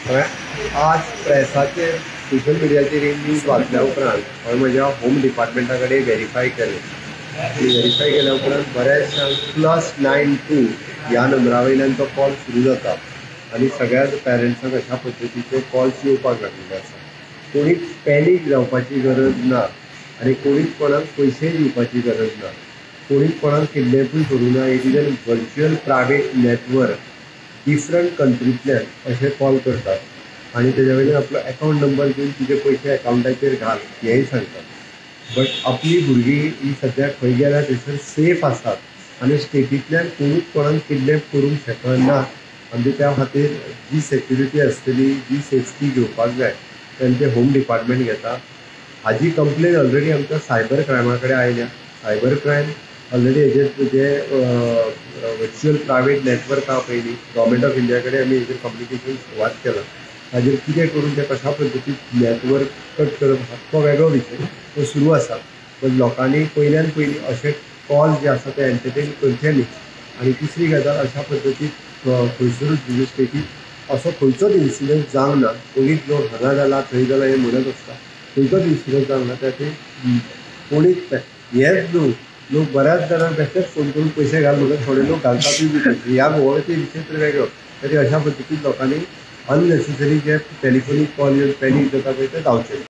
हांवें आज प्रेसाचेर, सोशल मिडियाचेर एक न्यूज वाचल्या उपरांत हांवें म्हज्या होम डिपार्टमेंटा कडेन वेरीफाय केलें आनी वेरीफाय केल्या उपरांत बऱ्याचशांक +92 ह्या नंबरा वयल्यान तो कॉल सुरू जाता आनी सगळ्याच पेरंट्सांक अशा पद्दतीचे कॉल्स येवपाक लागिल्ले आसा. कोणीच पॅनीक जावपाची गरज ना आनी कोणीच कोणाक पयशे दिवपाची गरज ना, कोणीच कोणाक किडनॅपूय करूं ना. It is an virtual private network, different कंट्रींतल्यान अशे कॉल करतात आनी तेज्या वयल्यान आपलो एकावंट नंबर दिवन तुजे पयशे एकावंटाचेर घाल हेंय सांगतात. बट आपली भुरगीं ही सद्याक खंय गेल्या थंयसर सेफ आसात आनी स्टेटींतल्यान कोणूच कोणाक किडनॅप करूंक शकना. आनी त्या खातीर जी सेक्युरिटी आसतली, जी सेफ्टी घेवपाक जाय तेंचे होम डिपार्टमेंट घेता. हाजी कंप्लेन ऑलरेडी आमच्या सायबर क्रायमा कडेन आयल्या. सायबर क्रायम ऑलरेडी हेजेर जे वर्च्युअल प्रायवेट नॅटवर्क आहा पयलीं गव्हर्मेंट ऑफ इंडिया कडेन आमी हेजेर कम्युनिकेशन सुरवात केलां. ताजेर कितें करून ते कशा पद्दतीन नॅटवर्क कट करप आहा तो वेगळो विशय, तो सुरू आसा. पण लोकांनी पयल्यान पयलीं अशे कॉल जे आसा ते एंटरटेन करचे न्ही. आनी तिसरी गजाल, अशा पद्दतीन खंयसरूच म्हणजे स्टेटीत असो खंयचोच इन्सिडंट जावंक ना. कोणीच लोक हांगा जाला थंय जाला हें म्हणत आसता, खंयचोच इन्सिडंट जावंक ना. त्या खातीर कोणीच हेच न्हू, लोक बऱ्याच जाणांक बेश्टेच फोन करून पयशे घाल म्हणून थोडे लोक घालतातूय बी पयशे. ह्या गोवाचे विशय तर वेगळो. तरी अशा पद्दतीन लोकांनी अननेसेसरी जे टेलिफोनीक कॉल येवन पॅनीक जाता पळय ते जावचे.